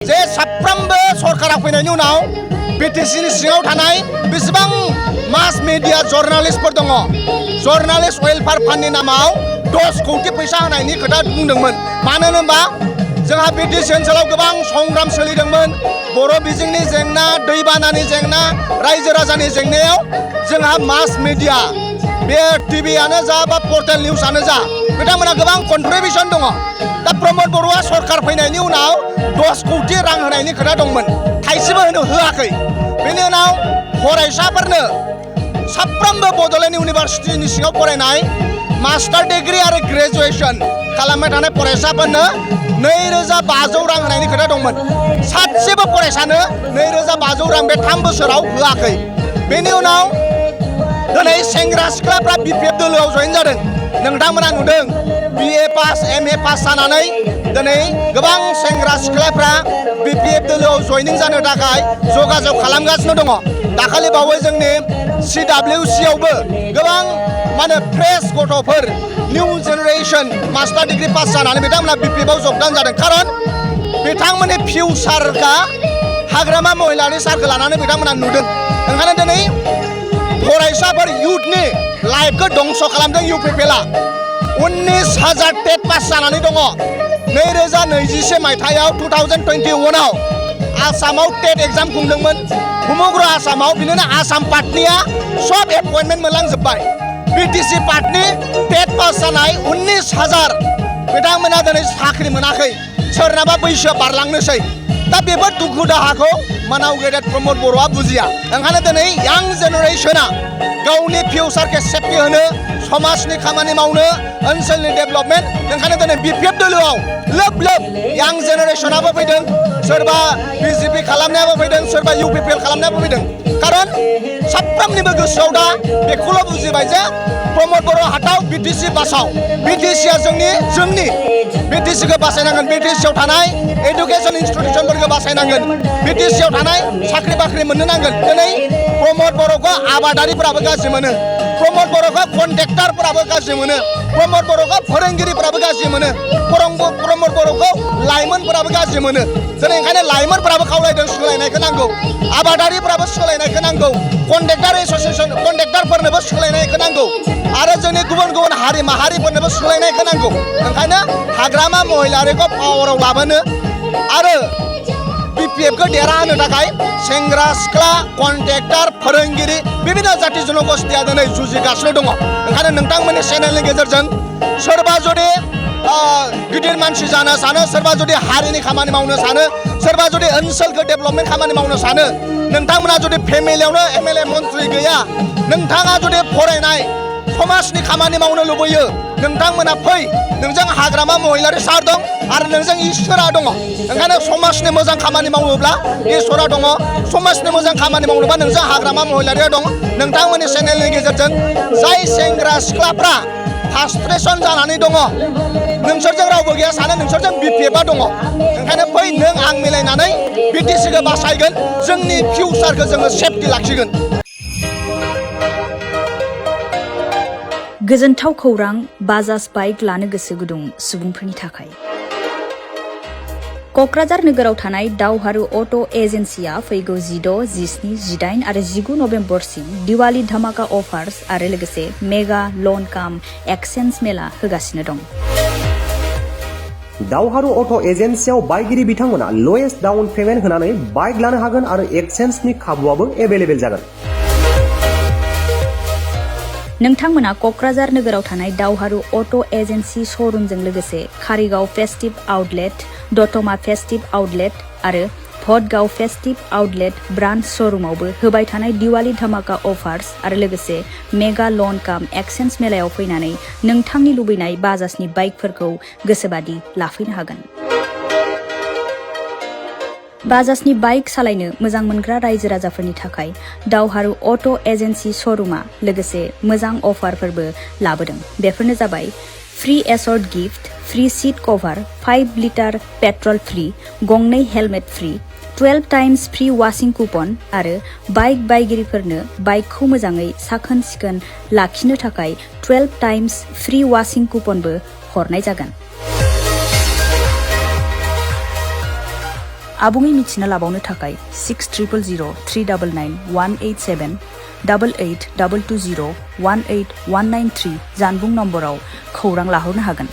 जे साफ्रोमबो सरकारा फैनायनि उनाव बिटिसिनि सिङाव थानाय बेसेबां मास मिडिया जर्नालिस्टफोर दङ जर्नालिस्ट वेलफेयार फान्डनि नामाव 10 कोटी फैसा होनायनि खोथा बुंदोंमोन। मानो होनोबा जोंहा बिटिसि ओनसोलाव गोबां संग्राम सोलिदोंमोन। बर' बिजोंनि जेंना, दैबानानि जेंना, रायजो राजानि जेंनायाव जोंहा मास मिडिया बे टिभिआनो जा बा पर्टेल निउसआनो जा बिथांमोना गोबां कन्ट्रिबिउसन दङ। दा प्रमद बर'आ सरकार फैनायनि उनाव 10 कोटी रां होनायनि खोथा दंमोन, थाइसेबो होआखै। बेनि उनाव फरायसाफोरनो साफ्रोमबो बड'लेण्ड इउनिभारसिटिनि सिङाव फरायनाय मास्टार डिग्री आरो ग्रेजुएशन खालामबाय थानाय फरायसाफोरनो 2500 रां होनायनि खोथा दंमोन। सासेबो फरायसानो 2500 रां बे 3 बोसोराव होआखै। बेनि उनाव दिनै सेंग्रा सिख्लाफ्रा बिपिएफ दोलोआव जयेन जादों। नोंथांमोना नुदों बिए पास एमए पास जानानै दिनै गोबां सेंग्रा सिख्लाफ्रा बिपिएफ दोलोआव जयनिं जानो थाखाय जगाजग खालामगासिनो दङ। दाखालि बावै जोंनि CWC आवबो गोबां फ्रेश गथ'फोर new generation master degree pass जानानै बिथांमोना बिपिएफआव जगदान जादों। खारन बिथांमोननि फिउचारखा हाग्रामा महिलारि सारखौ लानानै बिथांमोना नुदों। ओंखायनो दिनै फरायसाफोर इयुथनि लाइफखौ दंस खालामदों इउपिपिएलआ। 19,000 टेट पास जानानै दङ। 2021 मायथाइयाव 2021आव आसामाव टेट एग्जाम खुंदोंमोन समग्र आसामाव। बिदिनो आसाम पार्टनिया सब एपइन्टमेन्ट मोनलांजोब्बाय। बिटिसि पार्टनि टेट पास जानाय 19,000 बिथांमोना दिनै साख्रि मोनाखै, सोरनाबा बैसो बारलांनोसै। दा बेफोर दुखु दाहाखौ मानाव गेदेर प्रमद बर'आ बुजिया। ओंखायनो दिनै यां जेनेरेशना गावनि फिउचारखौ सेफटि होनो, समाजनि खामानि मावनो, ओनसोलनि डेभेलपमेन्ट, ओंखायनो दिनै बिपिएफ दोलोआव लोब लोब यां जेनेरेशनाबो फैदों। सोरबा बिजेपि खालामनायाबो फैदों, सोरबा इउपिपिएल खालामनायाबो फैदों। खारन साफ्रोमनिबो गोसोआव दा बेखौल' बुजिबाय जे प्रमद बर' हाटाव बिटिसि बासाव। बिटिसिआ जोंनि बिटिसिखौ बासायनांगोन। बिटिसिआव थानाय एडुकेसन इन्स्टिटिउसनफोरखौ बासायनांगोन। बिटिसिआव थानाय साख्रि बाख्रि मोननो नांगोन। दिनै प्रमद बर'खौ आबादारिफोराबो गाज्रि मोनो, प्रमद बर'खौ कन्ट्रेक्टरफोराबो गाज्रि मोनो, प्रमद बर'खौ फोरोंगिरिफोराबो गाज्रि मोनो, प्रमद बर'खौ लाइमोनफोराबो गाज्रि मोनो। दिनै ओंखायनो लाइमोनफोराबो खावलायदों सोलायनायखौ नांगौ, आबादारिफोराबो सोलायनायखौ नांगौ, कन्ट्रेक्टर एस'सिएसन कन्ट्रेक्टरफोरनोबो सोलायनायखौ नांगौ, आरो जोंनि गुबुन गुबुन हारि माहारिफोरनोबो सोलायनायखौ नांगौ। ओंखायनो हाग्रामा महिलारिखौ पावाराव लाबोनो आरो बिपिएफखौ देरहाहोनो थाखाय सेंग्रा सिख्ला कन्ट्रेक्टर फोरोंगिरि बिभिन्न जाति जनगोष्ठिया दिनै जुजिगासिनो दङ। ओंखायनो नोंथांमोननि चेनेलनि गेजेरजों सोरबा जुदि गिदिर मानसि जानो सानो, सोरबा जुदि हारिनि खामानि मावनो सानो, सोरबा जुदि ओनसोलखौ डेभेलपमेन्ट खामानि मावनो सानो, नोंथांमोना जुदि फेमिलियावनो एमएलए मन्त्रि गैया, नोंथाङा जुदि फरायनाय समाजनि खामानि मावनो लुबैयो, नोंथांमोना फै। नोंजों हाग्रामा महिलारि सार दं आरो नोंजों इसोरा दङ। ओंखायनो समाजनि मोजां खामानि मावोब्ला इसोरा दङ, समाजनि मोजां खामानि मावनोबा नोंजों हाग्रामा महिलारिया दङ। नोंथांमोननि चेनेलनि गेजेरजों जाय सेंग्रा सिख्लाफ्रा फ्रास्ट्रेसन जानानै दङ, नोंसोरजों रावबो गैया सानो, नोंसोरजों बिपिएफआ दङ। ओंखायनो फै, नों आं मिलायनानै बिटिसिखौ बासायगोन, जोंनि फिउचारखौ जोङो सेफटि लाखिगोन। गोजोनथाव खौरां बाजाज बाइक लानो गोसो गुदुं सुबुंफोरनि थाखाय। क'क्राझार नोगोराव थानाय दावहारु अट' एजेन्सिया फैगौ 16, 17, 18 आरो 19 नभेम्बरसिम दिवाली धामाका अफार्स आरो लोगोसे मेगा लन काम एक्सचेन्ज मेला होगासिनो दं। दावहारु अट' एजेन्सियाव बायगिरि बिथांमोना लवेस्ट डाउन पेमेन्ट होनानै बाइक लानो हागोन आरो एक्सचेन्जनि खाबुआबो एभेलेबेल जागोन। नोंथांमोना क'क्राझार नोगोराव थानाय दावहारु अट' एजेन्सि श'रुमजों लोगोसे कारिगाव फेस्टिभ आउटलेट, दतमा फेस्टिभ आउटलेट आरो भटगाव फेस्टिभ आउटलेट ब्रान्च श'रुमावबो होबाय थानाय दिवाली धामाका अफार्स आरो लोगोसे मेगा लन काम एक्सचेन्ज मेलायाव फैनानै नोंथांनि लुबैनाय बाजाजनि बाइकफोरखौ गोसोबादि लाफैनो हागोन। बाजाजनि बाइक सालायनो मोजां मोनग्रा रायजो राजाफोरनि थाखाय दावहारु अट' एजेन्सि श'रुमा लोगोसे मोजां अफारफोरबो लाबोदों। बेफोरनो जाबाय free assured gift, free seat cover, 5 litre petrol free, गंनै helmet free, 12 times free washing coupon आरो बाइक बायगिरिफोरनो बाइकखौ मोजाङै साखोन सिखोन लाखिनो थाखाय 12 टाइम्स फ्री वाशिं कुपनबो हरनाय जागोन। आबुङै मिथिना लाबावनो थाखाय 6000399187 8822018193 जानबुं नम्बराव खौरां लाहरनो हागोन।